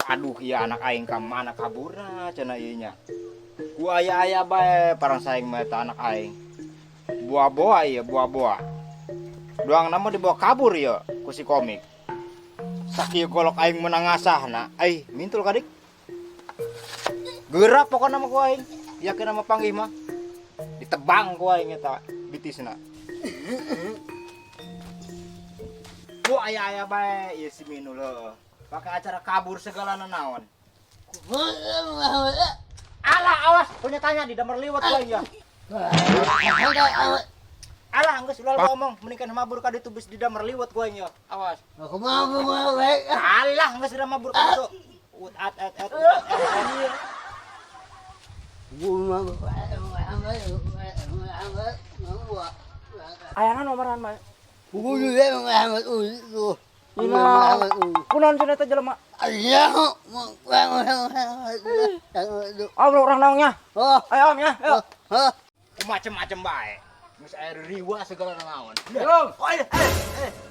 Aduh, iya anak aing ka mana kaburna cenah ieu nya. Ku aya-aya bae parang saing mah eta anak aing. Buah-boa ieu, buah-boa. Doang nama dibawa kabur ieu ku si Komik. Sakieu golok aing meunang ngasahna. Ai, mintul kadik. Geura pokona mah ku aing. Yakin sama panggih mah. Ditebang ku aing eta bitisna. Ku aya-aya bae ieu si Minul heuh. Pakai acara kabur segala nanaon. Alah, awas, punya tanya di damar liwat ku aing ya. Alah, geus ulah ngomong, mending mabur ka ditu bus di damar liwat ku aing ya. Awas. Alah, geus udah mabur ka ditu. Ut at at at. Ut, at, at. Ayana nomoran mah. Kunaon cenah eta jelema? Oh, urang naongnya. Ayo om ya, ayo. Macem-macem bae. Geus aya riwa segala naon. Om. Oh, eh,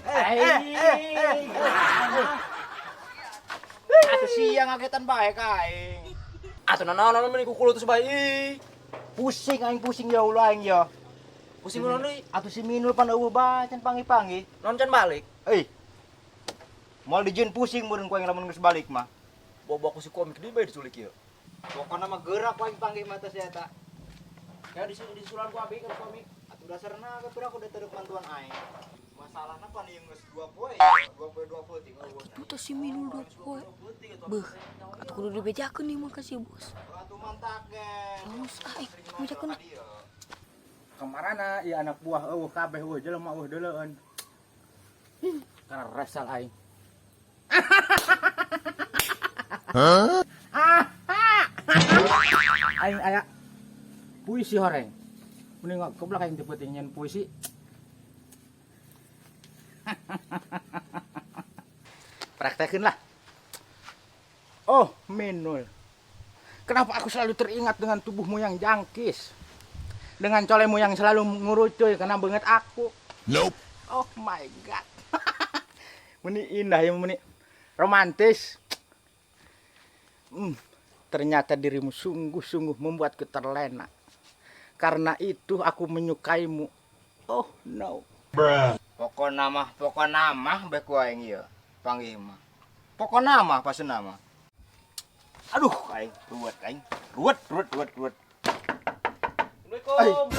eh, eh, eh. Atuh sia ngagetan bae ka aing. Atuh nanaon meni kukulu terus bae. Ih. Pusing aing, pusing ya Allah aing ya. Pusing naon deui? Atuh si Minul pan eueuh bae can panggih-panggih. Naon can balik? Euy. Moal dijieun pusing meureun ku aing lamun geus balik mah. Bobo ku si Komik deui bae diculik ieu. Pokona mah geura ku aing panggih mah teh si eta. Ya disusulan ku abi ka Komik. Atuh dasarna ge pira ku teu bantuan aing. Masalahna pan ieu geus 2 poe, 2 poe 2 peuting eueuh. Kitu teh si Minul 2 poe. Beuh, atuh kudu dibejakeun ieu mah ka si bos. Atuh mantak ge. Halus ah, bejakeun ah. Kamarana ieu anak buah eueuh kabeh eueuh jelema eueuh deuleueun. Karena resal aing. Huh? Aing aya puisi horeng. Mending goblok aing teu peuting nyen puisi. Praktekin lah. Oh, Minul. Kenapa aku selalu teringat dengan tubuhmu yang jangkis? Dengan colemu yang selalu ngurucuy karena banget aku. Nope. Oh my god. Meni indah ya, meni romantis. Ternyata dirimu sungguh-sungguh membuatku terlena. Karena itu aku menyukaimu. Oh no. Bruh. Pokona mah bae ku aing ieu. Panggih mah. Pokona mah pasena mah. Aduh, aing ruwet aing. Ruwet, ruwet, ruwet, ruwet. Assalamualaikum.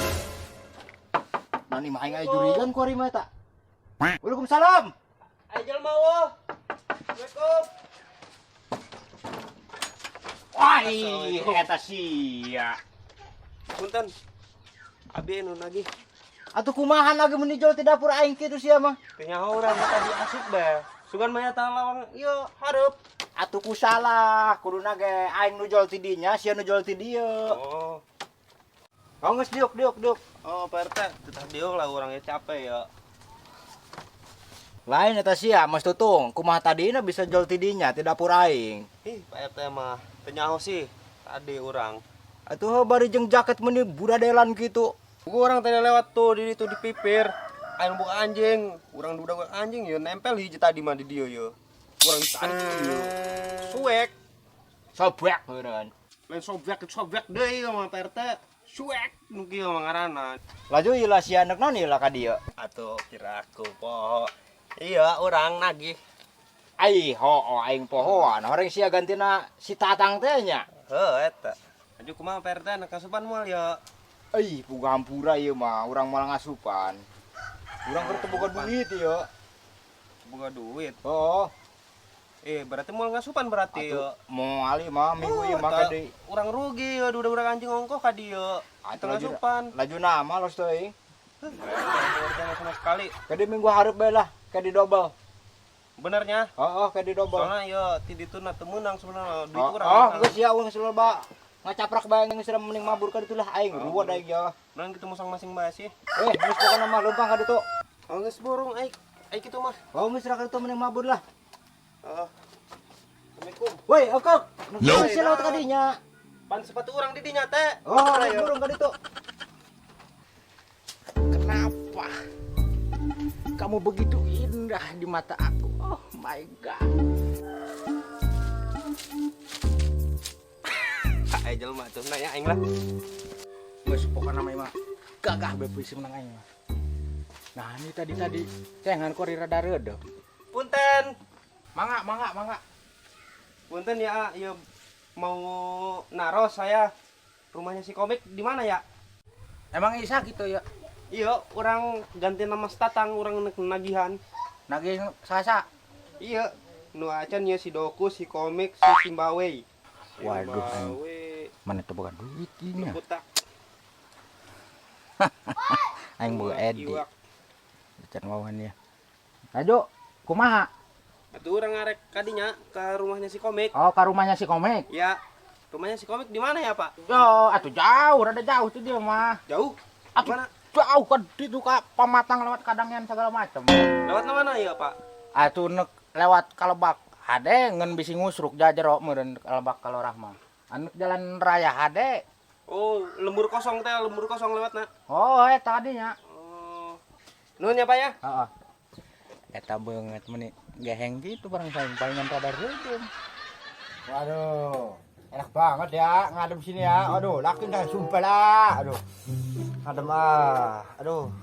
Nani mah aing aya jurigan ku ari mah eta. Waalaikumsalam. Ayo jelema eueuh. Assalamualaikum. Wah, eta sia. Punten. Abi nu nagih. Atuh kumaha lagi menijol ti dapur aing kitu sia mah. Teu nyaho urang mah tadi asup bae. Sugan mah eta lawang ieu hareup. Atuh ku salah, kuduna ge aing nu jol ti dinya, sia nu jol ti dieu. Oh. Oh, geus diuk, diuk, diuk. Oh, Pak RT, tetah diuk lah urangnya capek ya. Lain eta sia, Mas Tutung, kumaha tadina bisa jol ti dinya ti dapur aing. Ih, Pak RT mah teu nyaho sih tadi urang. Atuh bari jeung jaket meuni buradelan kitu. Gua orang tadi lewat tuh di ditu di pipir. Aing buka anjing, urang duda anjing ya nempel hiji tadi mah di dieu ya. Urang ditarik ieu. Suek. Sobek meureun. Lain sobek, sobek deui ieu mah Pak RT. Suek nu kieu mah ngaranna. Laju ieu lah sia anak naon ieu lah ka dieu? Atuh kira aku poho. Iya, urang nagih. Ai hoo aing pohoan. Horeng sia gantina si Tatang teh nya. Heuh eta. Laju kumaha Pak RT anak asupan moal ya? Ih, puga hampura ieu mah, urang malah ngasupan. Urang keur teu boga duit ieu. Boga duit. Oh. Berarti moal ngasupan berarti Atuh, ieu. moal ieu mah minggu ieu mah Oh, ka deui. Urang rugi ieu duda urang anjing ongkoh ka dieu. Atuh Teu ngasupan. Laju nama los teuing. Heuh, sama sekali. Ka di minggu hareup bae lah, ka di dobel. Benernya? Heeh, ka di dobel. Soalnya ieu ti ditu na teu meunang sebenarnya duit Oh, urang. oh, geus ya urang loba ngacaprak bae geus mending mabur ka ditu lah aing Oh, ruwet aing ya. Urang kitu masing-masing bae sih. Geus pokona mah leumpang ka ditu. Oh, geus borong aing. Aing kitu mah. Oh, geus ra ka ditu mending mabur lah. Heeh. Assalamualaikum. Woi, okok. Nope. Geus lewat ka dinya. Pan sepatu urang di dinya teh. Oh, geus burung ka ditu. Kenapa kamu begitu indah di mata aku? Oh my god. Aya jelema tuh nanya aing lah. Geus pokona mah mah gagah bae puisi menang aing mah. Nah, ini tadi cengan kori rada reudeuh. Punten. Mangga, mangga, mangga. Punten ya, ya mau naros saya. Rumahnya si Komik di mana ya? Emang Isa gitu ya? Iya, orang ganti nama Tatang, orang nagihan. Nagih sasa. Iya, nu acan ya si Doku, si Komik, si Simbawe. Waduh, Simbawe. Mana tuh bukan duit ini. Butak. Aing boga Edi. Iwak. Can wawan ya. Ajo, kumaha? Atuh urang ngarek kadinya ke rumahnya si Komik. Oh, ke rumahnya si Komik. Ya, rumahnya si Komik di mana ya, Pak? Yo, atuh jauh, rada jauh tuh dia mah. Jauh. Atuh Mana? jauh kan itu ka Pamatang lewat Kadangan segala macam. Lewat mana ya, Pak? Atuh nek lewat Kalebak hade ngan bisi ngusruk jajero meureun Kalebak Kalorah mah. Anu jalan raya hade. Oh, lembur kosong teh, lembur kosong lewat nak. Oh, tadinya. Oh. Nuhun ya, Pak ya? Heeh. Eta beungeut meni geheng gitu barang saing palingan rada reudeuh. Waduh, enak banget ya ngadem sini ya. Aduh, laki dah sumpah lah. Aduh. Ngadem ah. Aduh.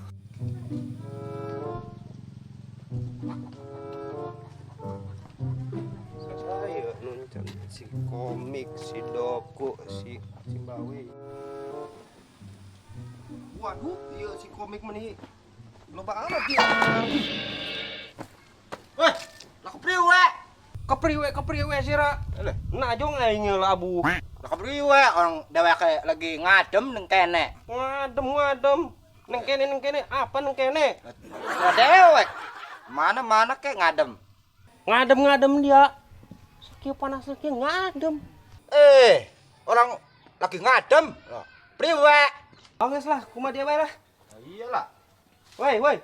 Saya nonton si Komik, si Doku, si Simbawe. Waduh, iya si Komik meni loba amat dia. Weh, lah kepriwe? Kepriwe kepriwe sira. Nah, jong aing labu. Lah kepriwe orang dheweke lagi ngadem ning kene. Ngadem ngadem. Neng kene apa neng kene? Lah dewek. Mana-mana kek ngadem. Ngadem ngadem dia. Sakieu panas sakieu ngadem. Eh, orang lagi ngadem. Lah, priwe? Oh, geus lah, kumaha dia bae lah. Iyalah. Woi, woi.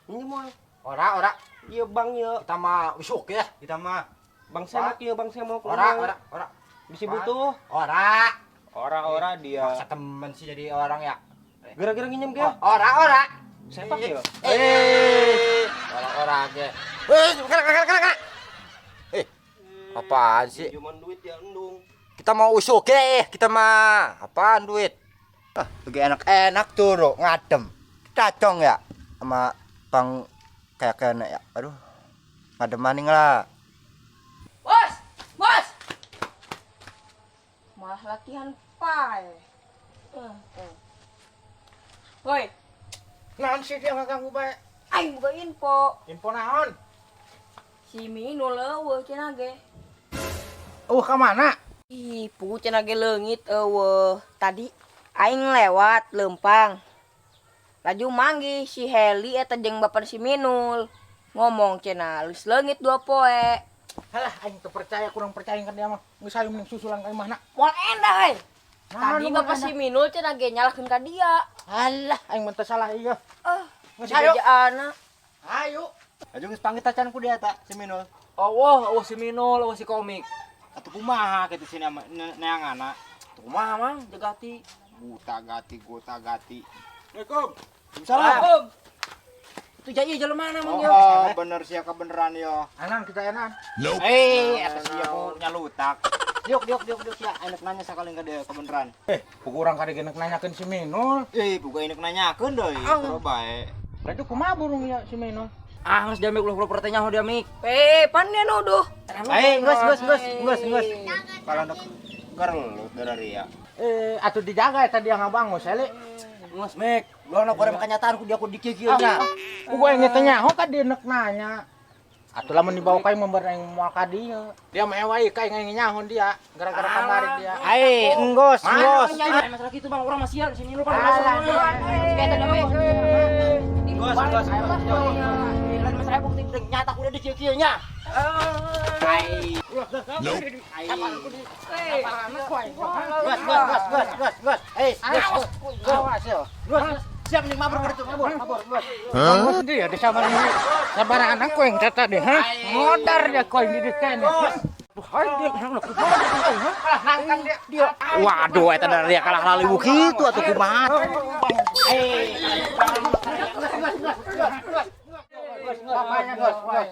Ini mau Ora, ora. Iya bang ya. Kita mah wisuk ya, kita mah. Bang Semok ya, Bang Semok. Ora, ora, ora. Bisi butuh. Ora. Ora-ora dia. Maksa temen sih jadi orang ya. Gara-gara nginjem ke? Ora, ora. Sepak ya. Eh, ora, ora aja. Eh, kena, kena, kena, kena. Eh, apaan sih? Cuman duit ya endung. Kita mau usuk ya, kita mah. Apaan duit? Ah, lagi enak-enak tuh, lo, ngadem. Cacong ya sama Bang kayak kena ya. Aduh. Ngadem maning lah. Bos, bos. Malah latihan pae. Woi, Naon sih dia ngaganggu bae? aing boga info. Info naon? Si Minul eueuh cenah ge. Ka mana? Ih, pugu cenah ge leungit eueuh. Tadi aing lewat lempang. Laju manggih si Heli eta jeung bapak si Minul. Ngomong cenah geus leungit 2 poe. Halah aing teu percaya kurang percaya kan dia mah. Geus hayu mending susulan ka imahna. Moal endah euy. Nah, Tadi nu bapak moal si Minul cenah ge nyalahkeun ka dia. Alah aing mah teu salah ieu. Ah, Geus hayu. dibejaanna. Ayo. Aja geus panggil tacan ku dia tak si Minul. Oh, wah si Minul, wah si Komik. Atuh kumaha kitu sini sama neangana. Tuh kumaha mang, jegati. Buta gati, gota gati. Assalamualaikum. Salam. Itu jaya jalan mana mang ya? Oh, bener sih kebeneran yo. Anan kita enan. Eh, atas dia ku nyalutak. Diuk, diuk, diuk, diuk ya. Enak nanya sekali ke dia kebeneran. Pugu urang kari genek nanyakeun si Minul. Eh, buka enak nanyakeun deui. Terus bae. Berarti kumaha burung ya si Minul? Ah, geus dia mik ulah pertanyaan dia mik. Eh, pan dia nuduh. Eh, geus, geus, geus, geus, geus. Kalau nek gerelut dari ya. Eh, atuh dijaga eta dia ngabangus Heli. Geus mik, ulah na korem kenyataan ku dia ku dikikieun nya. Pugu aing teh nyaho ka dia nek nanya. Atuh lamun dibawa ka aing member aing moal ka dieu. Dia mah ewa ka aing nyahon dia gara-gara kamari dia. Eh, enggos, enggos. Masalah gitu bang, orang masih si Minul kan Alah, Kayak tadi mik. Geus, geus. Lain masalah bukti nyata ku dia dikikieun nya. Gas, gas, gas, gas, gas, gas. Eh, gas, Awas yo. gas. Siap nih mabur gitu, mabur, mabur, gas. Bangus dia di sama ini. Sabar anak koeng tata deh, ha? Ngodar dia koeng di deken. Hai dia kalah nangkang dia. Dia. Waduh, eta dari dia kalah laliwu kitu atuh kumaha. Bapaknya gas, gas.